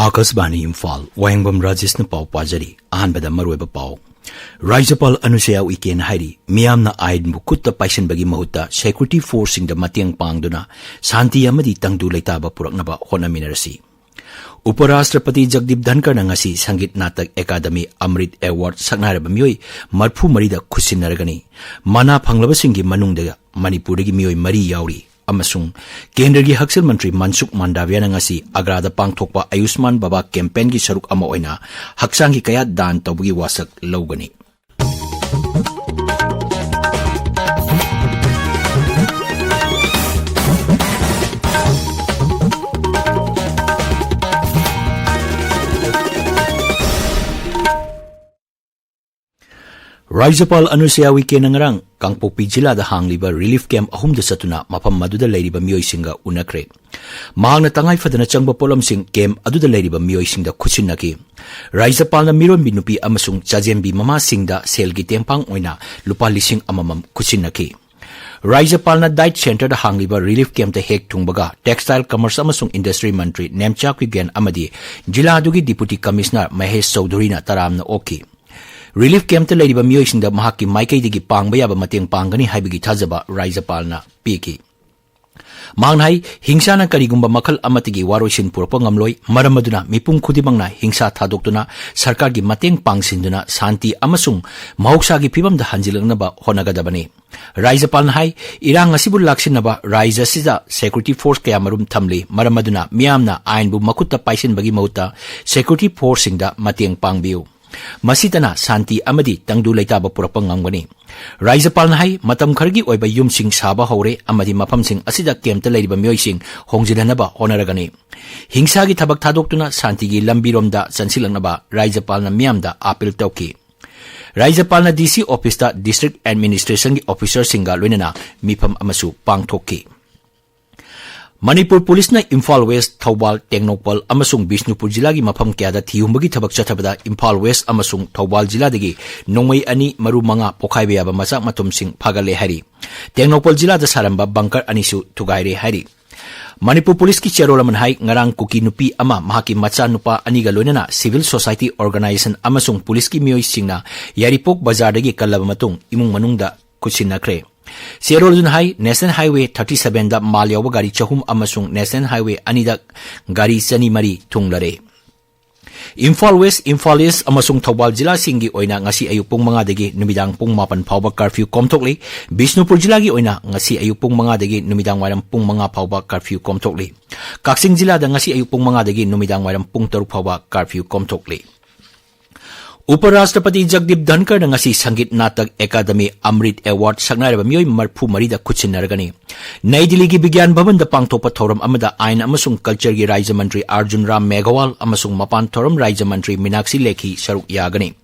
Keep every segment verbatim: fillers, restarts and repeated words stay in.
ꯑꯥꯀꯥꯁꯕꯥꯅꯤ ꯏꯝꯐꯥꯜ, ꯋꯥꯍꯦꯡꯕꯝ ꯔꯥꯖꯦꯁꯅ ꯄꯥꯎ ꯄꯥꯖꯔꯤ꯫ ꯑꯍꯥꯟꯕꯗ ꯃꯔꯨꯑꯣꯏꯕ ꯄꯥꯎ꯫ ꯔꯥꯖ꯭ꯌꯄꯥꯜ ꯑꯅꯨꯁꯨꯌꯥ ꯎꯏꯀꯦꯅ ꯍꯥꯏꯔꯤ, ꯃꯤꯌꯥꯝꯅ ꯑꯥꯏꯟꯕꯨ ꯈꯨꯠꯇ ꯄꯥꯏꯁꯤꯟꯕꯒꯤ ꯃꯍꯨꯠꯇ security forceꯁꯤꯡꯗ ꯃꯇꯦꯡ ꯄꯥꯡꯗꯨꯅ ꯁꯥꯟꯇꯤ ꯑꯃꯗꯤ ꯇꯪꯗꯨ ꯂꯩꯇꯥꯕ ꯄꯨꯔꯛꯅꯕ ꯍꯣꯠꯅꯃꯤꯟꯅꯔꯁꯤ꯫ ꯎꯄꯔꯥꯁꯇ꯭ꯔꯄꯇꯤ ꯖꯒꯗꯤꯞ ꯙꯟꯀꯔꯅ ꯉꯁꯤ ꯁꯪꯒꯤꯠ ꯅꯥꯇꯛ ꯑꯦꯀꯥꯗꯃꯤ ꯑꯃ꯭ꯔꯤꯠ ꯑꯦꯋꯥꯔꯗ ꯁꯛꯅꯥꯏꯔꯕ ꯃꯤꯑꯣꯏ ꯃꯔꯤꯐꯨ ꯃꯔꯤꯗ ꯈꯨꯠꯁꯤꯟꯅꯔꯒꯅꯤ꯫ ꯃꯅꯥ ꯐꯪꯂꯕꯁꯤꯡꯒꯤ ꯃꯅꯨꯡꯗ ꯃꯅꯤꯄꯨꯔꯗꯒꯤ ꯃꯤꯑꯣꯏ ꯃꯔꯤ ꯌꯥꯎꯔꯤ꯫ ꯑꯃꯁꯨꯡ ꯀꯦꯟꯗ꯭ꯔꯒꯤ ꯍꯛꯁꯦꯜ ꯃꯟꯇ꯭ꯔꯤ ꯃꯟꯁꯨꯈ ꯃꯥꯟꯗꯥꯚꯤꯌꯥꯅ ꯉꯁꯤ ꯑꯒ꯭ꯔꯥꯗ ꯄꯥꯡꯊꯣꯛꯄ ꯑꯌꯨꯁꯃꯥꯟ ꯕꯕꯥ ꯀꯦꯝꯄꯦꯟꯒꯤ ꯁꯔꯨꯛ ꯑꯃ ꯑꯣꯏꯅ ꯍꯛꯆꯥꯡꯒꯤ ꯀꯌꯥꯠ ꯗꯥꯟ ꯇꯧꯕꯒꯤ ꯋꯥꯁꯛ ꯂꯧꯒꯅꯤ꯫ ꯔꯥꯖ꯭ꯌꯄꯥꯜ ꯑꯅꯨꯁꯨꯌꯥ ꯎꯏꯀꯦꯅ ꯉꯔꯥꯡ ꯀꯥꯡꯄꯣꯛꯄꯤ ꯖꯤꯂꯥꯗ ꯍꯥꯡꯂꯤꯕ relief camp ꯑꯍꯨꯝꯗ ꯆꯠꯇꯨꯅ ꯃꯐꯝ ꯑꯗꯨꯗ ꯂꯩꯔꯤꯕ ꯃꯤꯑꯣꯏꯁꯤꯡꯒ ꯎꯅꯈ꯭ꯔꯦ꯫ ꯃꯍꯥꯛꯅ ꯇꯉꯥꯏ ꯐꯗꯅ ꯆꯪꯕ ꯄꯣꯠꯂꯝꯁꯤꯡ camp ꯑꯗꯨꯗ ꯂꯩꯔꯤꯕ ꯃꯤꯑꯣꯏꯁꯤꯡꯗ ꯈꯨꯠꯁꯤꯟꯅꯈꯤ꯫ ꯔꯥꯖ꯭ꯌꯄꯥꯜꯅ ꯃꯤꯔꯣꯟꯕꯤ ꯅꯨꯄꯤ ꯑꯃꯁꯨꯡ ꯆꯥꯖꯦꯝꯕꯤ ꯃꯃꯥꯁꯤꯡꯗ ꯁꯦꯜꯒꯤ ꯇꯦꯡꯄꯥꯡ ꯑꯣꯏꯅ ꯂꯨꯄꯥ ꯂꯤꯁꯤꯡ ꯑꯃꯃꯝ ꯈꯨꯠꯁꯤꯟꯅꯈꯤ꯫ ꯔꯥꯖ꯭ꯌꯄꯥꯜꯅ diet centreꯗ ꯍꯥꯡꯂꯤꯕ relief campꯇ ꯍꯦꯛ ꯊꯨꯡꯕꯒ textile, commerce ꯑꯃꯁꯨꯡ industry ꯃꯟꯇ꯭ꯔꯤ ꯅꯦꯝꯆꯥ ꯀ꯭ꯌꯨꯒꯦꯟ ꯑꯃꯗꯤ ꯖꯤꯂꯥ ꯑꯗꯨꯒꯤ deputy commissioner ꯃꯍꯦꯁ ꯆꯧꯙꯨꯔꯤꯅ ꯇꯔꯥꯝꯅ ꯑꯣꯛꯈꯤ꯫ Relief campꯇ ꯂꯩꯔꯤꯕ ꯃꯤꯑꯣꯏꯁꯤꯡꯗ ꯃꯍꯥꯛꯀꯤ ꯃꯥꯏꯀꯩꯗꯒꯤ ꯄꯥꯡꯕ ꯌꯥꯕ ꯃꯇꯦꯡ ꯄꯥꯡꯒꯅꯤ ꯍꯥꯏꯕꯒꯤ ꯊꯥꯖꯕ ꯔꯥꯖ꯭ꯌꯄꯥꯜꯅ ꯄꯤꯈꯤ꯫ ꯃꯍꯥꯛꯅ ꯍꯥꯏ, ꯍꯤꯡꯁꯥꯅ ꯀꯔꯤꯒꯨꯝꯕ ꯃꯈꯜ ꯑꯃꯠꯇꯒꯤ ꯋꯥꯔꯣꯏꯁꯤꯟ ꯄꯨꯔꯛꯄ ꯉꯝꯂꯣꯏ, ꯃꯔꯝ ꯑꯗꯨꯅ ꯃꯤꯄꯨꯝ ꯈꯨꯗꯤꯡꯃꯛꯅ ꯍꯤꯡꯁꯥ ꯊꯥꯗꯣꯛꯇꯨꯅ ꯁꯔꯀꯥꯔꯒꯤ ꯃꯇꯦꯡ ꯄꯥꯡꯁꯤꯟꯗꯨꯅ ꯁꯥꯟꯇꯤ ꯑꯃꯁꯨꯡ ꯃꯍꯧꯁꯥꯒꯤ ꯐꯤꯕꯝꯗ ꯍꯟꯖꯤꯜꯂꯛꯅꯕ ꯍꯣꯠꯅꯒꯗꯕꯅꯤ꯫ ꯔꯥꯖ꯭ꯌꯄꯥꯜꯅ ꯍꯥꯏ, ꯏꯔꯥꯡ ꯑꯁꯤꯕꯨ ꯂꯥꯛꯁꯤꯟꯅꯕ ꯔꯥꯖ꯭ꯌ ꯑꯁꯤꯗ security force ꯀꯌꯥꯃꯔꯨꯝ ꯊꯝꯂꯤ, ꯃꯔꯝ ꯑꯗꯨꯅ ꯃꯤꯌꯥꯝꯅ ꯑꯥꯏꯟꯕꯨ ꯃꯈꯨꯠꯇ ꯄꯥꯏꯁꯤꯟꯕꯒꯤ ꯃꯍꯨꯠꯇ security forceꯁꯤꯡꯗ ꯃꯇꯦꯡ ꯄꯥꯡꯕꯤꯌꯨ꯫ ꯃꯁꯤꯇꯅ ꯁꯥꯟꯇꯤ ꯑꯃꯗꯤ ꯇꯪꯗꯨ ꯂꯩꯇꯥꯕ ꯄꯨꯔꯛꯄ ꯉꯝꯒꯅꯤ꯫ ꯔꯥꯖ꯭ꯌꯄꯥꯜꯅ ꯍꯥꯏ, ꯃꯇꯝ ꯈꯔꯒꯤ ꯑꯣꯏꯕ ꯌꯨꯝꯁꯤꯡ ꯁꯥꯕ ꯍꯧꯔꯦ ꯑꯃꯗꯤ ꯃꯐꯝꯁꯤꯡ ꯑꯁꯤꯗ campꯇ ꯂꯩꯔꯤꯕ ꯃꯤꯑꯣꯏꯁꯤꯡ ꯍꯣꯡꯖꯤꯟꯅꯅꯕ ꯍꯣꯠꯅꯔꯒꯅꯤ꯫ ꯍꯤꯡꯁꯥꯒꯤ ꯊꯕꯛ ꯊꯥꯗꯣꯛꯇꯨꯅ ꯁꯥꯟꯇꯤꯒꯤ ꯂꯝꯕꯤꯔꯣꯝꯗ ꯆꯪꯁꯤꯜꯂꯛꯅꯕ ꯔꯥꯖ꯭ꯌꯄꯥꯜꯅ ꯃꯤꯌꯥꯝꯗ appeal ꯇꯧꯈꯤ꯫ ꯔꯥꯖ꯭ꯌꯄꯥꯜꯅ DC officeꯇ district administrationꯒꯤ officerꯁꯤꯡꯒ ꯂꯣꯏꯅꯅ ꯃꯤꯐꯝ ꯑꯃꯁꯨ ꯄꯥꯡꯊꯣꯛꯈꯤ꯫ ꯃꯅꯤꯄꯨꯔ ꯄꯨꯂꯤꯁꯅ ꯏꯝꯐꯥꯜ ꯋꯦꯁ, ꯊꯧꯕꯥꯜ, ꯇꯦꯡꯅꯧꯄꯜ ꯑꯃꯁꯨꯡ ꯕꯤꯁꯅꯨꯄꯨꯔ ꯖꯤꯂꯥꯒꯤ ꯃꯐꯝ ꯀꯌꯥꯗ ꯊꯤꯍꯨꯝꯕꯒꯤ ꯊꯕꯛ ꯆꯠꯊꯕꯗ ꯏꯝꯐꯥꯜ ꯋꯦꯁ ꯑꯃꯁꯨꯡ ꯊꯧꯕꯥꯜ ꯖꯤꯂꯥꯗꯒꯤ ꯅꯣꯡꯃꯩ ꯑꯅꯤ, ꯃꯔꯨ ꯃꯉꯥ ꯄꯣꯈꯥꯏꯕ ꯌꯥꯕ ꯃꯆꯥꯛ ꯃꯊꯨꯝꯁꯤꯡ ꯐꯥꯒꯠꯂꯦ ꯍꯥꯏꯔꯤ꯫ ꯇꯦꯡꯅꯧꯄꯜ ꯖꯤꯂꯥꯗ ꯁꯥꯔꯝꯕ bunker ꯑꯅꯤꯁꯨ ꯊꯨꯒꯥꯏꯔꯦ ꯍꯥꯏꯔꯤ꯫ ꯃꯅꯤꯄꯨꯔ ꯄꯨꯂꯤꯁꯀꯤ ꯆꯦꯔꯣꯜ ꯑꯃꯅ ꯍꯥꯏ, ꯉꯔꯥꯡ ꯀꯨꯀꯤ ꯅꯨꯄꯤ ꯑꯃ ꯃꯍꯥꯛꯀꯤ ꯃꯆꯥꯅꯨꯄꯥ ꯑꯅꯤꯒ ꯂꯣꯏꯅꯅ civil society organization ꯑꯃꯁꯨꯡ ꯄꯨꯂꯤꯁꯀꯤ ꯃꯤꯑꯣꯏꯁꯤꯡꯅ ꯌꯥꯏꯔꯤꯄꯣꯛ ꯕꯖꯥꯔꯗꯒꯤ ꯀꯜꯂꯕ ꯃꯇꯨꯡ ꯏꯃꯨꯡ ꯃꯅꯨꯡꯗ ꯈꯨꯠꯁꯤꯟꯅꯈ꯭ꯔꯦ꯫ ꯆꯦꯔꯣꯜ ꯑꯗꯨꯅ ꯍꯥꯏ, National Highway thirty seven ꯗ ꯃꯥꯜ ꯌꯥꯎꯕ ꯒꯥꯔꯤ ꯆꯍꯨꯝ ꯑꯃꯁꯨꯡ National Highway ꯑꯅꯤꯗ ꯒꯥꯔꯤ ꯆꯅꯤ ꯃꯔꯤ ꯊꯨꯡꯂꯔꯦ꯫ ꯏꯝꯐꯥꯜ ꯋꯦꯁ, ꯏꯝꯐꯥꯜ ꯏꯁ ꯑꯃꯁꯨꯡ ꯊꯧꯕꯥꯜ ꯖꯤꯂꯥꯁꯤꯡꯒꯤ ꯑꯣꯏꯅ ꯉꯁꯤ ꯑꯌꯨꯛ ꯄꯨꯡ ꯃꯉꯥꯗꯒꯤ ꯅꯨꯃꯤꯗꯥꯡ ꯄꯨꯡ ꯃꯥꯄꯟ ꯐꯥꯎꯕ ꯀꯔꯐ꯭ꯌꯨ ꯀꯣꯝꯊꯣꯛꯂꯤ꯫ ꯕꯤꯁꯅꯨꯄꯨꯔ ꯖꯤꯂꯥꯒꯤ ꯑꯣꯏꯅ ꯉꯁꯤ ꯑꯌꯨꯛ ꯄꯨꯡ ꯃꯉꯥꯗꯒꯤ ꯅꯨꯃꯤꯗꯥꯡ ꯋꯥꯏꯔꯝ ꯄꯨꯡ ꯃꯉꯥ ꯐꯥꯎꯕ ꯀꯔꯐ꯭ꯌꯨ ꯀꯣꯝꯊꯣꯛꯂꯤ꯫ ꯀꯛꯆꯤꯡ ꯖꯤꯂꯥꯗ ꯉꯁꯤ ꯑꯌꯨꯛ ꯄꯨꯡ ꯃꯉꯥꯗꯒꯤ ꯅꯨꯃꯤꯗꯥꯡ ꯋꯥꯏꯔꯝ ꯄꯨꯡ ꯇꯔꯨꯛ ꯐꯥꯎꯕ ꯀꯔꯐ꯭ꯌꯨ ꯀꯣꯝꯊꯣꯛꯂꯤ꯫ ꯎꯄꯔꯥꯁꯇ꯭ꯔꯄꯇꯤ ꯖꯒꯗꯤꯞ ꯙꯟꯀꯔꯅ ꯉꯁꯤ ꯁꯪꯒꯤꯠ ꯅꯥꯇꯛ ꯑꯦꯀꯥꯗꯃꯤ ꯑꯃ꯭ꯔꯤꯠ ꯑꯦꯋꯥꯔꯗ ꯁꯛꯅꯥꯏꯔꯕ ꯃꯤꯑꯣꯏ ꯃꯔꯤꯐꯨ ꯃꯔꯤꯗ ꯈꯨꯠꯁꯤꯟꯅꯔꯒꯅꯤ꯫ ꯅꯩ ꯗꯤꯜꯂꯤꯒꯤ ꯕꯤꯒ꯭ꯌꯥꯟ ꯚꯕꯟꯗ ꯄꯥꯡꯊꯣꯛꯄ ꯊꯧꯔꯝ ꯑꯃꯗ ꯑꯥꯏꯟ ꯑꯃꯁꯨꯡ ꯀꯜꯆꯔꯒꯤ ꯔꯥꯖ꯭ꯌ ꯃꯟꯇ꯭ꯔꯤ ꯑꯔꯖꯨꯟ ꯔꯥꯝ ꯃꯦꯘꯋꯥꯜ ꯑꯃꯁꯨꯡ ꯃꯄꯥꯟ ꯊꯧꯔꯝ ꯔꯥꯖ꯭ꯌ ꯃꯟꯇ꯭ꯔꯤ ꯃꯤꯅꯥꯛꯁꯤ ꯂꯦꯈꯤ ꯁꯔꯨꯛ ꯌꯥꯒꯅꯤ꯫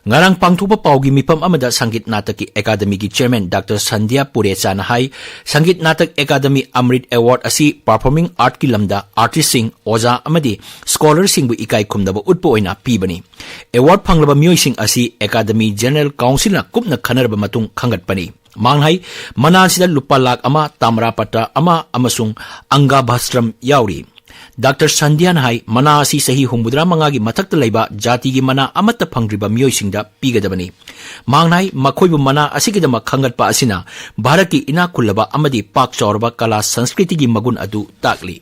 ꯉꯔꯥꯡ ꯄꯥꯡꯊꯣꯛꯄ ꯄꯥꯎꯒꯤ ꯃꯤꯐꯝ ꯑꯃꯗ ꯁꯪꯒꯤꯠ ꯅꯥꯇꯛꯀꯤ ꯑꯦꯀꯥꯗꯃꯤꯒꯤ ꯆꯤꯌꯔꯃꯦꯟ ꯗꯥꯛꯇꯔ ꯁꯟꯙ꯭ꯌꯥ ꯄꯨꯔꯦꯆꯥꯅ ꯍꯥꯏ, ꯁꯪꯒꯤꯠ ꯅꯥꯇꯛ ꯑꯦꯀꯥꯗꯃꯤ ꯑꯃ꯭ꯔꯤꯠ ꯑꯦꯋꯥꯔꯗ ꯑꯁꯤ ꯄꯔꯐꯣꯔꯃꯤꯡ ꯑꯥꯔꯠꯀꯤ ꯂꯝꯗ ꯑꯥꯔꯇꯤꯁꯁꯤꯡ, ꯑꯣꯖꯥ ꯑꯃꯗꯤ ꯁ꯭ꯀꯣꯂꯔꯁꯤꯡꯕꯨ ꯏꯀꯥꯏ ꯈꯨꯝꯅꯕ ꯎꯠꯄ ꯑꯣꯏꯅ ꯄꯤꯕꯅꯤ꯫ ꯑꯦꯋꯥꯔꯗ ꯐꯪꯂꯕ ꯃꯤꯑꯣꯏꯁꯤꯡ ꯑꯁꯤ ꯑꯦꯀꯥꯗꯃꯤ ꯖꯦꯅꯔꯦꯜ ꯀꯥꯎꯟꯁꯤꯜꯅ ꯀꯨꯞꯅ ꯈꯟꯅꯔꯕ ꯃꯇꯨꯡ ꯈꯟꯒꯠꯄꯅꯤ꯫ ꯃꯍꯥꯛꯅ ꯍꯥꯏ, ꯃꯅꯥ ꯑꯁꯤꯗ ꯂꯨꯄꯥ ꯂꯥꯈ ꯑꯃ, ꯇꯥꯃ꯭ꯔꯥꯄꯇ꯭ꯔ ꯑꯃ ꯑꯃꯁꯨꯡ ꯑꯪꯒꯥꯚꯥꯁ꯭ꯇ꯭ꯔꯝ ꯌꯥꯎꯔꯤ꯫ ꯗꯥꯛꯇꯔ ꯁꯟꯙ꯭ꯌꯥꯅ ꯍꯥꯏ, ꯃꯅꯥ ꯑꯁꯤ ꯆꯍꯤ ꯍꯨꯝꯐꯨꯇꯔꯥ ꯃꯉꯥꯒꯤ ꯃꯊꯛꯇ ꯂꯩꯕ ꯖꯥꯇꯤꯒꯤ ꯃꯅꯥ ꯑꯃꯠꯇ ꯐꯪꯗ꯭ꯔꯤꯕ ꯃꯤꯑꯣꯏꯁꯤꯡꯗ ꯄꯤꯒꯗꯕꯅꯤ꯫ ꯃꯍꯥꯛꯅ ꯍꯥꯏ, ꯃꯈꯣꯏꯕꯨ ꯃꯅꯥ ꯑꯁꯤꯒꯤꯗꯃꯛ ꯈꯟꯒꯠꯄ ꯑꯁꯤꯅ ꯚꯥꯔꯠꯀꯤ ꯏꯅꯥꯛ ꯈꯨꯜꯂꯕ ꯑꯃꯗꯤ ꯄꯥꯛ ꯆꯥꯎꯔꯕ ꯀꯂꯥ ꯁꯪꯁꯀ꯭ꯔꯤꯇꯤꯒꯤ ꯃꯒꯨꯟ ꯑꯗꯨ ꯇꯥꯛꯂꯤ꯫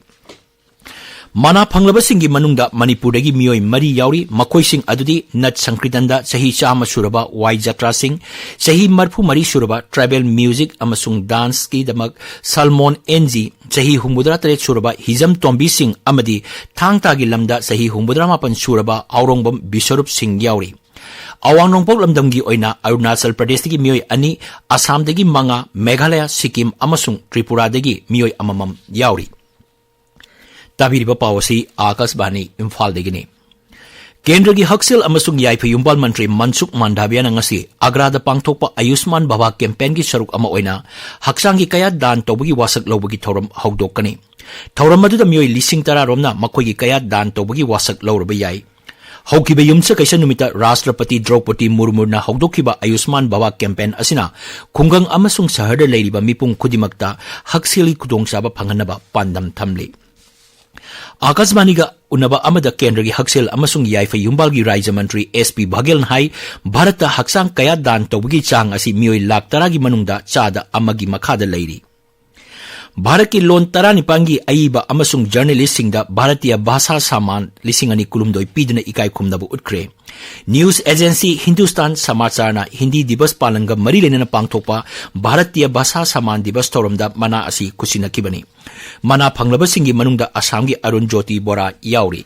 ꯃꯅꯥ ꯐꯪꯂꯕꯁꯤꯡꯒꯤ ꯃꯅꯨꯡꯗ ꯃꯅꯤꯄꯨꯔꯗꯒꯤ ꯃꯤꯑꯣꯏ ꯃꯔꯤ ꯌꯥꯎꯔꯤ꯫ ꯃꯈꯣꯏꯁꯤꯡ ꯑꯗꯨꯗꯤ ꯅꯠ ꯁꯪꯀ꯭ꯔꯤꯇꯟꯗ ꯆꯍꯤ ꯆꯥꯝꯃ ꯁꯨꯔꯕ ꯋꯥꯏ ꯖꯇ꯭ꯔꯥ ꯁꯤꯡ, ꯆꯍꯤ ꯃꯔꯤꯐꯨ ꯃꯔꯤ ꯁꯨꯔꯕ ꯇ꯭ꯔꯥꯏꯕꯦꯜ ꯃ꯭ꯌꯨꯖꯤꯛ ꯑꯃꯁꯨꯡ ꯗꯥꯟꯁꯀꯤꯗꯃꯛ ꯁꯜꯃꯣꯟ ꯑꯦꯟ ꯖꯤ, ꯆꯍꯤ ꯍꯨꯝꯐꯨꯇꯔꯥ ꯇꯔꯦꯠ ꯁꯨꯔꯕ ꯍꯤꯖꯝ ꯇꯣꯝꯕꯤ ꯁꯤꯡ ꯑꯃꯗꯤ ꯊꯥꯡ ꯇꯥꯒꯤ ꯂꯝꯗ ꯆꯍꯤ ꯍꯨꯝꯐꯨꯇꯔꯥ ꯃꯥꯄꯟ ꯁꯨꯔꯕ ꯑꯥꯎꯔꯣꯡꯕꯝ ꯕꯤꯁꯣꯔꯨꯞ ꯁꯤꯡ ꯌꯥꯎꯔꯤ꯫ ꯑꯋꯥꯡ ꯅꯣꯡꯄꯣꯛ ꯂꯝꯗꯝꯒꯤ ꯑꯣꯏꯅ ꯑꯔꯨꯅꯥꯆꯜ ꯄ꯭ꯔꯗꯦꯁꯇꯒꯤ ꯃꯤꯑꯣꯏ ꯑꯅꯤ, ꯑꯁꯥꯝꯗꯒꯤ ꯃꯉꯥ, ꯃꯦꯘꯥꯂꯌꯥ, ꯁꯤꯛꯀꯤꯝ ꯑꯃꯁꯨꯡ ꯇ꯭ꯔꯤꯄꯨꯔꯥꯗꯒꯤ ꯃꯤꯑꯣꯏ ꯑꯃꯃꯝ ꯌꯥꯎꯔꯤ꯫ ꯇꯥꯕꯤꯔꯤꯕ ꯄꯥꯎ ꯑꯁꯤ ꯑꯥꯀꯥꯁꯕꯥꯅꯤ ꯏꯝꯐꯥꯜꯗꯒꯤꯅꯤ꯫ ꯀꯦꯟꯗ꯭ꯔꯒꯤ ꯍꯛꯁꯦꯜ ꯑꯃꯁꯨꯡ ꯌꯥꯏꯐ ꯌꯨꯝꯕꯥꯜ ꯃꯟꯇ꯭ꯔꯤ ꯃꯟꯁꯨꯈ ꯃꯥꯟꯗꯥꯚꯤꯌꯥꯅ ꯉꯁꯤ ꯑꯒ꯭ꯔꯥꯗ ꯄꯥꯡꯊꯣꯛꯄ ꯑꯌꯨꯁꯃꯥꯟ ꯚꯥꯚꯥ ꯀꯦꯝꯄꯦꯟꯒꯤ ꯁꯔꯨꯛ ꯑꯃ ꯑꯣꯏꯅ ꯍꯛꯆꯥꯡꯒꯤ ꯀꯌꯥꯠ ꯗꯥꯟ ꯇꯧꯕꯒꯤ ꯋꯥꯁꯛ ꯂꯧꯕꯒꯤ ꯊꯧꯔꯝ ꯍꯧꯗꯣꯛꯀꯅꯤ꯫ ꯊꯧꯔꯝ ꯑꯗꯨꯗ ꯃꯤꯑꯣꯏ ꯂꯤꯁꯤꯡ ꯇꯔꯥ ꯔꯣꯝꯅ ꯃꯈꯣꯏꯒꯤ ꯀꯌꯥꯠ ꯗꯥꯟ ꯇꯧꯕꯒꯤ ꯋꯥꯁꯛ ꯂꯧꯔꯕ ꯌꯥꯏ꯫ ꯍꯧꯈꯤꯕ ꯌꯨꯝꯁꯀꯩꯁ ꯅꯨꯃꯤꯠꯇ ꯔꯥꯁꯇ꯭ꯔꯄꯇꯤ ꯗ꯭ꯔꯧꯄꯗꯤ ꯃꯨꯔꯃꯨꯅ ꯍꯧꯗꯣꯛꯈꯤꯕ ꯑꯌꯨꯁꯃꯥꯟ ꯚꯥꯕꯥ ꯀꯦꯝꯄꯦꯟ ꯑꯁꯤꯅ ꯈꯨꯡꯒꯪ ꯑꯃꯁꯨꯡ ꯁꯍꯔꯗ ꯂꯩꯔꯤꯕ ꯃꯤꯄꯨꯝ ꯈꯨꯗꯤꯡꯃꯛꯇ ꯍꯛꯁꯦꯜꯒꯤ ꯈꯨꯗꯣꯡꯆꯥꯕ ꯐꯪꯍꯟꯅꯕ ꯄꯥꯟꯗꯝ ꯊꯝꯂꯤ꯫ ꯑꯥꯀꯥꯁꯕꯥꯅꯤꯒ ꯎꯅꯕ ꯑꯃꯗ ꯀꯦꯟꯗ꯭ꯔꯒꯤ ꯍꯛꯁꯦꯜ ꯑꯃꯁꯨꯡ ꯌꯥꯏꯐ ꯌꯨꯝꯕꯥꯜꯒꯤ ꯔꯥꯖ꯭ꯌ ꯃꯟꯇ꯭ꯔꯤ ꯑꯦꯁ ꯄꯤ ꯕꯥꯘꯦꯜꯅ ꯍꯥꯏ, ꯚꯥꯔꯠꯇ ꯍꯛꯆꯥꯡ ꯀꯌꯥꯠ ꯗꯥꯟ ꯇꯧꯕꯒꯤ ꯆꯥꯡ ꯑꯁꯤ ꯃꯤꯑꯣꯏ ꯂꯥꯈ ꯇꯔꯥꯒꯤ ꯃꯅꯨꯡꯗ ꯆꯥꯗ ꯑꯃꯒꯤ ꯃꯈꯥꯗ ꯂꯩꯔꯤ꯫ ꯚꯥꯔꯠꯀꯤ ꯂꯣꯟ ꯇꯔꯥꯅꯤꯄꯥꯟꯒꯤ ꯑꯏꯕ ꯑꯃꯁꯨꯡ ꯖꯔꯅꯦꯂꯤꯁꯁꯤꯡꯗ ꯚꯥꯔꯇꯤꯌ ꯚꯥꯁꯥ ꯁꯥꯃꯥꯟ ꯂꯤꯁꯤꯡ ꯑꯅꯤ ꯀꯨꯟꯍꯨꯝꯗꯣꯏ ꯄꯤꯗꯨꯅ ꯏꯀꯥꯏ ꯈꯨꯝꯅꯕ ꯎꯠꯈ꯭ꯔꯦ꯫ ꯅ꯭ꯌꯨꯁ ꯑꯦꯖꯦꯟꯁꯤ ꯍꯤꯟꯗꯨꯁꯇꯥꯟ ꯁꯃꯥꯆꯥꯔꯅ ꯍꯤꯟꯗꯤ ꯗꯤꯕꯁ ꯄꯥꯂꯟꯒ ꯃꯔꯤ ꯂꯩꯅꯅ ꯄꯥꯡꯊꯣꯛꯄ ꯚꯥꯔꯇꯤꯌ ꯚꯥꯁꯥ ꯁꯥꯃꯥꯟ ꯗꯤꯕꯁ ꯊꯧꯔꯝꯗ ꯃꯅꯥ ꯑꯁꯤ ꯈꯨꯠꯁꯤꯟꯅꯈꯤꯕꯅꯤ꯫ ꯃꯅꯥ ꯐꯪꯂꯕꯁꯤꯡꯒꯤ ꯃꯅꯨꯡꯗ ꯑꯁꯥꯝꯒꯤ ꯑꯔꯨꯟ ꯖꯣꯇꯤ ꯕꯣꯔꯥ ꯌꯥꯎꯔꯤ꯫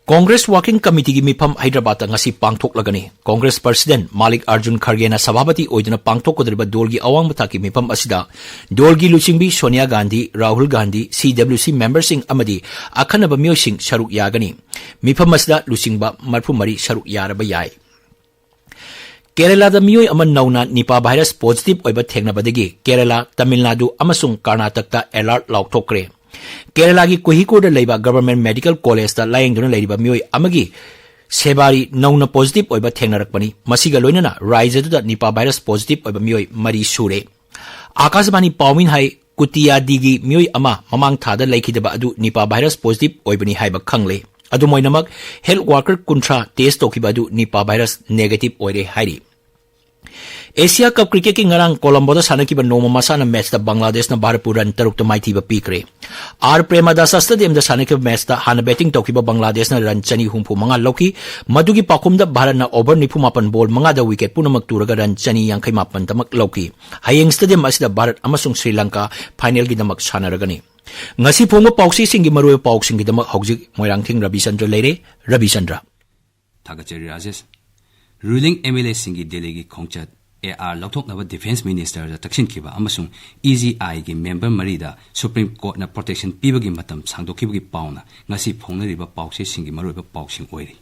ꯀꯣꯡꯒ꯭ꯔꯦꯁ ꯋꯥꯔꯀꯤꯡ ꯀꯃꯤꯇꯤꯒꯤ ꯃꯤꯐꯝ ꯍꯩꯗ꯭ꯔꯕꯥꯗꯇ ꯉꯁꯤ ꯄꯥꯡꯊꯣꯛꯂꯒꯅꯤ꯫ ꯀꯣꯡꯒ꯭ꯔꯦꯁ ꯄ꯭ꯔꯁꯤꯗꯦꯟꯠ ꯃꯥꯂꯤꯛ ꯑꯔꯖꯨꯟ ꯈꯔꯒꯦꯅ ꯁꯚꯥꯄꯇꯤ ꯑꯣꯏꯗꯨꯅ ꯄꯥꯡꯊꯣꯛꯀꯗꯧꯔꯤꯕ ꯗꯣꯜꯒꯤ ꯑꯋꯥꯡꯕ ꯊꯥꯛꯀꯤ ꯃꯤꯐꯝ ꯑꯁꯤꯗ ꯗꯣꯜꯒꯤ ꯂꯨꯆꯤꯡꯕꯤ ꯁꯣꯅꯤꯌꯥ ꯒꯥꯟꯙꯤ, ꯔꯥꯍꯨꯜ ꯒꯥꯟꯙꯤ, ꯁꯤ ꯗꯕ꯭ꯂ꯭ꯌꯨ ꯁꯤ ꯃꯦꯝꯕꯔꯁꯤꯡ ꯑꯃꯗꯤ ꯑꯈꯟꯅꯕ ꯃꯤꯑꯣꯏꯁꯤꯡ ꯁꯔꯨꯛ ꯌꯥꯒꯅꯤ꯫ ꯃꯤꯐꯝ ꯑꯁꯤꯗ ꯂꯨꯆꯤꯡꯕ ꯃꯔꯤꯐꯨ ꯃꯔꯤ ꯁꯔꯨꯛ ꯌꯥꯔꯕ ꯌꯥꯏ꯫ ꯀꯦꯔꯂꯥꯗ ꯃꯤꯑꯣꯏ ꯑꯃ ꯅꯧꯅ ꯅꯤꯄꯥ ꯚꯥꯏꯔꯁ ꯄꯣꯖꯤꯇꯤꯚ ꯑꯣꯏꯕ ꯊꯦꯡꯅꯕꯗꯒꯤ ꯀꯦꯔꯂꯥ, ꯇꯥꯃꯤꯜ ꯅꯥꯗꯨ ꯑꯃꯁꯨꯡ ꯀꯔꯅꯥꯇꯛꯇ ꯑꯦꯂꯔꯠ ꯂꯥꯎꯊꯣꯛꯈ꯭ꯔꯦ꯫ ꯀꯦꯔꯂꯥꯒꯤ ꯀꯣꯍꯤꯀꯣꯗ ꯂꯩꯕ ꯒꯚꯔꯟꯃꯦꯟꯠ ꯃꯦꯗꯤꯀꯦꯜ ꯀꯣꯂꯦꯖꯇ ꯂꯥꯌꯦꯡꯗꯨꯅ ꯂꯩꯔꯤꯕ ꯃꯤꯑꯣꯏ ꯑꯃꯒꯤ ꯁꯦꯕꯥꯔꯤ ꯅꯧꯅ ꯄꯣꯖꯤꯇꯤꯚ ꯑꯣꯏꯕ ꯊꯦꯡꯅꯔꯛꯄꯅꯤ꯫ ꯃꯁꯤꯒ ꯂꯣꯏꯅꯅ ꯔꯥꯖ꯭ꯌꯗꯨꯗ ꯅꯤꯄꯥ ꯚꯥꯏꯔꯁ ꯄꯣꯖꯤꯇꯤꯚ ꯑꯣꯏꯕ ꯃꯤꯑꯣꯏ ꯃꯔꯤ ꯁꯨꯔꯦ꯫ ꯑꯥꯀꯥꯁꯕꯥꯅꯤ ꯄꯥꯎꯃꯤꯅ ꯍꯥꯏ, ꯀꯨꯇꯤꯌꯥꯗꯤꯒꯤ ꯃꯤꯑꯣꯏ ꯑꯃ ꯃꯃꯥꯡ ꯊꯥꯗ ꯂꯩꯈꯤꯗꯕ ꯑꯗꯨ ꯅꯤꯄꯥ ꯚꯥꯏꯔꯁ ꯄꯣꯖꯤꯇꯤꯚ ꯑꯣꯏꯕꯅꯤ ꯍꯥꯏꯕ ꯈꯪꯂꯦ꯫ ꯑꯗꯨꯝ ꯑꯣꯏꯅꯃꯛ, ꯍꯦꯜꯊ ꯋꯥꯔꯀꯔ ꯀꯨꯟꯊ꯭ꯔꯥ ꯇꯦꯁ ꯇꯧꯈꯤꯕ ꯑꯗꯨ ꯅꯤꯄꯥ ꯚꯥꯏꯔꯁ ꯅꯦꯒꯦꯇꯤꯚ ꯑꯣꯏꯔꯦ ꯍꯥꯏꯔꯤ꯫ ꯑꯦꯁꯤꯌꯥ ꯀꯞ ꯀ꯭ꯔꯤꯀꯦꯠꯀꯤ ꯉꯔꯥꯡ ꯀꯣꯂꯝꯕꯣꯗ ꯁꯥꯟꯅꯈꯤꯕ ꯅꯣꯡꯃ ꯃꯁꯥꯟꯅ ꯃꯦꯆꯇ ꯕꯪꯒ꯭ꯂꯥꯗꯦꯁꯅ ꯚꯥꯔꯠꯄꯨ ꯔꯟ ꯇꯔꯨꯛꯇ ꯃꯥꯏꯊꯤꯕ ꯄꯤꯈ꯭ꯔꯦ꯫ ꯑꯥꯔ ꯄ꯭ꯔꯦꯃꯗꯥꯁ ꯁ꯭ꯇꯦꯗꯤꯌꯝꯗ ꯁꯥꯟꯅꯈꯤꯕ ꯃꯦꯆꯇ ꯍꯥꯟꯅ ꯕꯦꯇꯤꯡ ꯇꯧꯈꯤꯕ ꯕꯪꯒ꯭ꯂꯥꯗꯦꯁꯅ ꯔꯟ ꯆꯅꯤ ꯍꯨꯝꯐꯨ ꯃꯉꯥ ꯂꯧꯈꯤ꯫ ꯃꯗꯨꯒꯤ ꯄꯥꯎꯈꯨꯝꯗ ꯚꯥꯔꯠꯅ ꯑꯣꯚꯔ ꯅꯤꯐꯨ ꯃꯥꯄꯟ ꯕꯣꯜ ꯃꯉꯥꯗ ꯋꯤꯀꯦꯠ ꯄꯨꯝꯅꯃꯛ ꯇꯨꯔꯒ ꯔꯟ ꯆꯅꯤ ꯌꯥꯡꯈꯩ ꯃꯥꯄꯟꯗꯃꯛ ꯂꯧꯈꯤ꯫ ꯍꯌꯦꯡ ꯁ꯭ꯇꯦꯗꯤꯌꯝ ꯑꯁꯤꯗ ꯚꯥꯔꯠ ꯑꯃꯁꯨꯡ ꯁ꯭ꯔꯤ ꯂꯪꯀꯥ ꯐꯥꯏꯅꯦꯜꯒꯤꯗꯃꯛ ꯁꯥꯟꯅꯔꯒꯅꯤ꯫ ꯉꯁꯤ ꯐꯣꯡꯕ ꯄꯥꯎꯆꯦꯁꯤꯡꯒꯤ ꯃꯔꯨꯑꯣꯏꯕ ꯄꯥꯎꯁꯤꯡꯒꯤꯗꯃꯛ ꯍꯧꯖꯤꯛ ꯃꯣꯏꯔꯥꯡꯊꯦꯝ ꯔꯕꯤꯆꯟꯗ꯭ꯔ ꯂꯩꯔꯦ꯫ ꯔꯕꯤꯆꯟꯗ꯭ꯔ꯫ ꯊꯥꯒꯠꯆꯔꯤ ꯔꯥꯖꯦꯁ꯫ ꯔꯨꯂꯤꯡ ꯑꯦꯝ ꯑꯦꯜ ꯑꯦꯁꯤꯡꯒꯤ ꯗꯦꯜꯂꯤꯒꯤ ꯈꯣꯡꯆꯠ ꯑꯦ ꯑꯥꯔ ꯂꯧꯊꯣꯛꯅꯕ ꯗꯤꯐꯦꯟꯁ ꯃꯤꯅꯤꯁꯇꯔꯗ ꯇꯛꯁꯤꯟꯈꯤꯕ ꯑꯃꯁꯨꯡ ꯏ ꯖꯤ ꯑꯥꯏꯒꯤ ꯃꯦꯝꯕꯔ ꯃꯔꯤꯗ ꯁꯨꯄ꯭ꯔꯤꯝ ꯀꯣꯔꯠꯅ ꯄ꯭ꯔꯣꯇꯦꯛꯁꯟ ꯄꯤꯕꯒꯤ ꯃꯇꯝ ꯁꯥꯡꯗꯣꯛꯈꯤꯕꯒꯤ ꯄꯥꯎꯅ ꯉꯁꯤ ꯐꯣꯡꯅꯔꯤꯕ ꯄꯥꯎꯆꯦꯁꯤꯡꯒꯤ ꯃꯔꯨꯑꯣꯏꯕ ꯄꯥꯎꯁꯤꯡ ꯑꯣꯏꯔꯤ꯫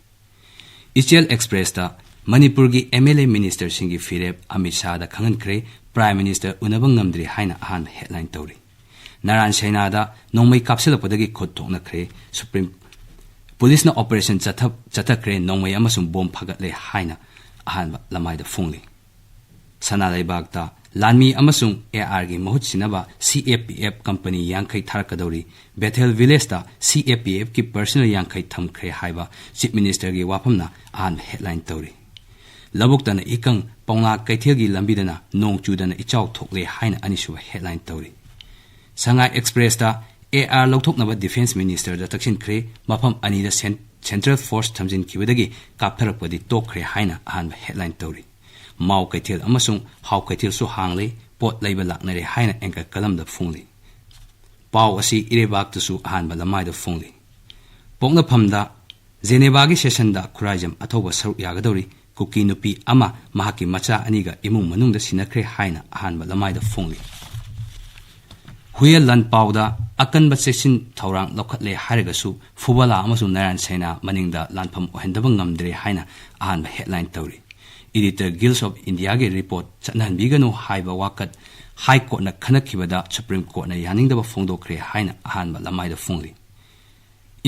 ꯏꯆꯦꯜ ꯑꯦꯛꯁꯄ꯭ꯔꯦꯁꯇ ꯃꯅꯤꯄꯨꯔꯒꯤ ꯑꯦꯝ ꯑꯦꯜ ꯑꯦ ꯃꯤꯅꯤꯁꯇꯔꯁꯤꯡꯒꯤ ꯐꯤꯔꯦꯞ ꯑꯃꯤꯠ ꯁꯥꯍꯗ ꯈꯪꯍꯟꯈ꯭ꯔꯦ, ꯄ꯭ꯔꯥꯏꯝ ꯃꯤꯅꯤꯁꯇꯔ ꯎꯅꯕ ꯉꯝꯗ꯭ꯔꯤ ꯍꯥꯏꯅ ꯑꯍꯥꯟꯕ ꯍꯦꯗꯂꯥꯏꯟ ꯇꯧꯔꯤ꯫ ꯅꯥꯔꯥꯟ ꯁꯩꯅꯥꯗ ꯅꯣꯡꯃꯩ ꯀꯥꯞꯁꯤꯜꯂꯛꯄꯗꯒꯤ ꯈꯨꯠ ꯊꯣꯛꯅꯈ꯭ꯔꯦ꯫ ꯁꯨꯄ꯭ꯔꯤꯝ ꯄꯨꯂꯤꯁꯅ ꯑꯣꯄꯔꯦꯁꯟ ꯆꯠꯊ-, ꯆꯠꯊꯈ꯭ꯔꯦ, ꯅꯣꯡꯃꯩ ꯑꯃꯁꯨꯡ ꯕꯣꯝ ꯐꯒꯠꯂꯦ ꯍꯥꯏꯅ ꯑꯍꯥꯟꯕ ꯂꯃꯥꯏꯗ ꯐꯣꯡꯂꯤ꯫ ꯁꯅꯥ ꯂꯩꯕꯥꯛꯇ ꯂꯥꯟꯃꯤ ꯑꯃꯁꯨꯡ AR ꯒꯤ ꯃꯍꯨꯠ ꯁꯤꯟꯅꯕ CAPF ꯀꯝꯄꯅꯤ ꯌꯥꯡꯈꯩ ꯊꯥꯔꯛꯀꯗꯧꯔꯤ, ꯕꯦꯊꯦꯜ ꯚꯤꯂꯦꯖꯇ CAPF ꯀꯤ ꯄꯔꯁꯅꯦꯜ ꯌꯥꯡꯈꯩ ꯊꯝꯈ꯭ꯔꯦ ꯍꯥꯏꯕ ꯆꯤꯐ ꯃꯤꯅꯤꯁꯇꯔꯒꯤ ꯋꯥꯐꯝꯅ ꯑꯍꯥꯟꯕ ꯍꯦꯗꯂꯥꯏꯟ ꯇꯧꯔꯤ꯫ ꯂꯧꯕꯨꯛꯇꯅ ꯏꯀꯪ, ꯄꯥꯎꯅꯥ ꯀꯩꯊꯦꯜꯒꯤ ꯂꯝꯕꯤꯗꯅ ꯅꯣꯡ ꯆꯨꯗꯅ ꯏꯆꯥꯎ ꯊꯣꯛꯂꯦ ꯍꯥꯏꯅ ꯑꯅꯤꯁꯨꯕ ꯍꯦꯗꯂꯥꯏꯟ ꯇꯧꯔꯤ꯫ ꯁꯉꯥꯏ ꯑꯦꯛꯁꯄ꯭ꯔꯦꯁꯇ AR ꯂꯧꯊꯣꯛꯅꯕ ꯗꯤꯐꯦꯟꯁ ꯃꯤꯅꯤꯁꯇꯔꯗ ꯇꯛꯁꯤꯟꯈ꯭ꯔꯦ, ꯃꯐꯝ ꯑꯅꯤꯗ ꯁꯦꯟ-, ꯁꯦꯟꯇ꯭ꯔꯦꯜ ꯐꯣꯔꯁ ꯊꯝꯖꯤꯟꯈꯤꯕꯗꯒꯤ ꯀꯥꯞꯊꯔꯛꯄꯗꯤ ꯇꯣꯛꯈ꯭ꯔꯦ ꯍꯥꯏꯅ ꯑꯍꯥꯟꯕ ꯍꯦꯗꯂꯥꯏꯟ ꯇꯧꯔꯤ꯫ ꯃꯥꯎ ꯀꯩꯊꯦꯜ ꯑꯃꯁꯨꯡ ꯍꯥꯎ ꯀꯩꯊꯦꯜꯁꯨ ꯍꯥꯡꯂꯦ, ꯄꯣꯠ ꯂꯩꯕ ꯂꯥꯛꯅꯔꯦ ꯍꯥꯏꯅ ꯑꯦꯡꯀꯔ ꯀꯂꯝꯗ ꯐꯣꯡꯂꯤ꯫ ꯄꯥꯎ ꯑꯁꯤ ꯏꯔꯩꯕꯥꯛꯇꯁꯨ ꯑꯍꯥꯟꯕ ꯂꯃꯥꯏꯗ ꯐꯣꯡꯂꯤ꯫ ꯄꯣꯛꯅꯐꯝꯗ ꯖꯦꯅꯦꯚꯥꯒꯤ ꯁꯦꯁꯟꯗ ꯈꯨꯔꯥꯏꯖꯝ ꯑꯊꯧꯕ ꯁꯔꯨꯛ ꯌꯥꯒꯗꯧꯔꯤ, ꯀꯨꯀꯤ ꯅꯨꯄꯤ ꯑꯃ ꯃꯍꯥꯛꯀꯤ ꯃꯆꯥ ꯑꯅꯤꯒ ꯏꯃꯨꯡ ꯃꯅꯨꯡꯗ ꯁꯤꯟꯅꯈ꯭ꯔꯦ ꯍꯥꯏꯅ ꯑꯍꯥꯟꯕ ꯂꯃꯥꯏꯗ ꯐꯣꯡꯂꯤ꯫ ꯍꯨꯏꯌꯦꯟ ꯂꯥꯟ ꯄꯥꯎꯗ ꯑꯀꯟꯕ ꯆꯦꯛꯁꯤꯟ ꯊꯧꯔꯥꯡ ꯂꯧꯈꯠꯂꯦ ꯍꯥꯏꯔꯒꯁꯨ ꯐꯨꯕꯂꯥ ꯑꯃꯁꯨꯡ ꯅꯥꯔꯥꯌꯟ ꯁꯦꯅꯥ ꯃꯅꯤꯡꯗ ꯂꯥꯟꯐꯝ ꯑꯣꯏꯍꯟꯗꯕ ꯉꯝꯗ꯭ꯔꯦ ꯍꯥꯏꯅ ꯑꯍꯥꯟꯕ ꯍꯦꯗꯂꯥꯏꯟ ꯇꯧꯔꯤ꯫ Editor Guild of India ꯒꯤ ꯔꯤꯄꯣꯔꯠ ꯆꯠꯅꯍꯟꯕꯤꯒꯅꯨ ꯍꯥꯏꯕ ꯋꯥꯀꯠ ꯍꯥꯏ ꯀꯣꯔꯠꯅ ꯈꯟꯅꯈꯤꯕꯗ ꯁꯨꯄ꯭ꯔꯤꯝ ꯀꯣꯔꯠꯅ ꯌꯥꯅꯤꯡꯗꯕ ꯐꯣꯡꯗꯣꯛꯈ꯭ꯔꯦ ꯍꯥꯏꯅ ꯑꯍꯥꯟꯕ ꯂꯃꯥꯏꯗ ꯐꯣꯡꯂꯤ꯫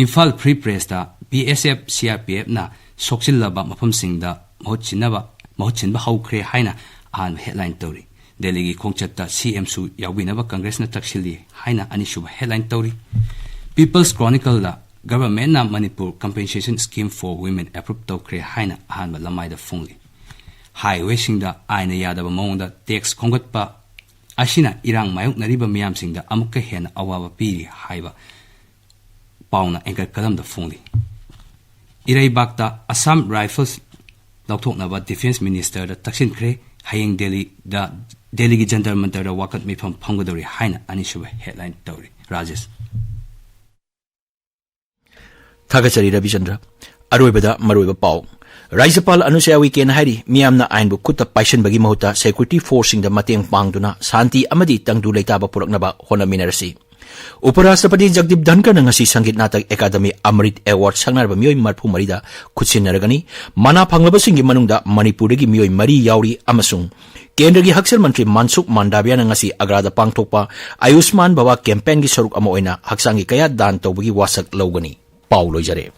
ꯏꯝꯐꯥꯜ ꯐ꯭ꯔꯤ ꯄ꯭ꯔꯦꯁꯇ BSF CRPF ꯅ ꯁꯣꯛꯆꯤꯜꯂꯕ ꯃꯐꯝꯁꯤꯡꯗ ꯃꯍꯨꯠ ꯁꯤꯟꯅꯕ, ꯃꯍꯨꯠ ꯁꯤꯟꯕ ꯍꯧꯈ꯭ꯔꯦ ꯍꯥꯏꯅ ꯑꯍꯥꯟꯕ ꯍꯦꯗꯂꯥꯏꯟ ꯇꯧꯔꯤ꯫ ꯗꯦꯜꯂꯤꯒꯤ ꯈꯣꯡꯆꯠꯇ CM ꯁꯨ ꯌꯥꯎꯕꯤꯅꯕ ꯀꯪꯒ꯭ꯔꯦꯁꯅ ꯇꯛꯁꯤꯜꯂꯤ ꯍꯥꯏꯅ ꯑꯅꯤꯁꯨꯕ ꯍꯦꯗꯂꯥꯏꯟ ꯇꯧꯔꯤ꯫ People's Chronicle ꯗ ꯒꯚꯔꯟꯃꯦꯟꯠꯅ Manipur Compensation Scheme for Women approve ꯇꯧꯈ꯭ꯔꯦ ꯍꯥꯏꯅ ꯑꯍꯥꯟꯕ ꯂꯃꯥꯏꯗ ꯐꯣꯡꯂꯤ꯫ ꯍꯥꯏꯋꯦꯁꯤꯡꯗ ꯑꯥꯏꯟꯅ ꯌꯥꯗꯕ ꯃꯑꯣꯡꯗ ꯇꯦꯛꯁ ꯈꯣꯝꯒꯠꯄ ꯑꯁꯤꯅ ꯏꯔꯥꯡ ꯃꯥꯌꯣꯛꯅꯔꯤꯕ ꯃꯤꯌꯥꯝꯁꯤꯡꯗ ꯑꯃꯨꯛꯀ ꯍꯦꯟꯅ ꯑꯋꯥꯕ ꯄꯤꯔꯤ ꯍꯥꯏꯕ ꯄꯥꯎꯅ ꯑꯦꯡꯀꯔ ꯀꯂꯝꯗ ꯐꯣꯡꯂꯤ꯫ ꯏꯔꯩꯕꯥꯛꯇ ꯑꯁꯥꯝ ꯔꯥꯏꯐꯜꯁ ꯂꯧꯊꯣꯛꯅꯕ ꯗꯤꯐꯦꯟꯁ ꯃꯤꯅꯤꯁꯇꯔꯗ ꯇꯛꯁꯤꯟꯈ꯭ꯔꯦ꯫ ꯍꯌꯦꯡ ꯗꯦꯜꯂꯤꯗ, ꯗꯦꯜꯂꯤꯒꯤ ꯖꯟꯇꯔ ꯃꯟꯇꯔꯗ ꯋꯥꯀꯠ ꯃꯤꯐꯝ ꯐꯝꯒꯗꯧꯔꯤ ꯍꯥꯏꯅ ꯑꯅꯤꯁꯨꯕ ꯍꯦꯗꯂꯥꯏꯟ ꯇꯧꯔꯤ꯫ ꯔꯥꯖꯦꯁ꯫ ꯊꯥꯒꯠꯆꯔꯤ ꯔꯕꯤꯆꯟꯗ꯭ꯔ꯫ ꯑꯔꯣꯏꯕꯗ ꯃꯔꯨꯑꯣꯏꯕ ꯄꯥꯎ꯫ ꯔꯥꯖ꯭ꯌꯄꯥꯜ ꯑꯅꯨꯁ꯭ꯌꯥ ꯎꯏꯀꯦꯅ ꯍꯥꯏꯔꯤ, ꯃꯤꯌꯥꯝꯅ ꯑꯥꯏꯟꯕꯨ ꯈꯨꯠꯇ ꯄꯥꯏꯁꯤꯟꯕꯒꯤ ꯃꯍꯨꯠꯇ security force ꯁꯤꯡꯗ ꯃꯇꯦꯡ ꯄꯥꯡꯗꯨꯅ ꯁꯥꯟꯇꯤ ꯑꯃꯗꯤ ꯇꯪꯗꯨ ꯂꯩꯇꯥꯕ ꯄꯨꯔꯛꯅꯕ ꯍꯣꯠꯅꯃꯤꯟꯅꯔꯁꯤ꯫ ꯎꯄꯔꯥꯁꯇ꯭ꯔꯄꯇꯤ ꯖꯒꯗꯤꯞ ꯙꯟꯀꯔꯅ ꯉꯁꯤ ꯁꯪꯒꯤꯠ ꯅꯥꯇꯛ ꯑꯦꯀꯥꯗꯃꯤ ꯑꯃ꯭ꯔꯤꯠ ꯑꯦꯋꯥꯔꯗ ꯁꯛꯅꯔꯕ ꯃꯤꯑꯣꯏ ꯃꯔꯐꯨ ꯃꯔꯤꯗ ꯈꯨꯠꯁꯤꯟꯅꯔꯒꯅꯤ꯫ ꯃꯅꯥ ꯐꯪꯂꯕꯁꯤꯡꯒꯤ ꯃꯅꯨꯡꯗ ꯃꯅꯤꯄꯨꯔꯗꯒꯤ ꯃꯤꯑꯣꯏ ꯃꯔꯤ ꯌꯥꯎꯔꯤ ꯑꯃꯁꯨꯡ ꯀꯦꯟꯗ꯭ꯔꯒꯤ ꯍꯛꯁꯦꯜ ꯃꯟꯇ꯭ꯔꯤ ꯃꯟꯁꯨꯈ ꯃꯥꯟꯗꯥꯕꯤꯌꯥꯅ ꯉꯁꯤ ꯑꯒ꯭ꯔꯥꯗ ꯄꯥꯡꯊꯣꯛꯄ ꯑꯌꯨꯁꯃꯥꯟ ꯚꯥꯕꯥ ꯀꯦꯝꯄꯦꯟꯒꯤ ꯁꯔꯨꯛ ꯑꯃ ꯑꯣꯏꯅ ꯍꯛꯆꯥꯡꯒꯤ ꯀꯌꯥꯠ ꯗꯥꯟ ꯇꯧꯕꯒꯤ ꯋꯥꯁꯛ ꯂꯧꯒꯅꯤ꯫ ꯄꯥꯎ ꯂꯣꯏꯖꯔꯦ꯫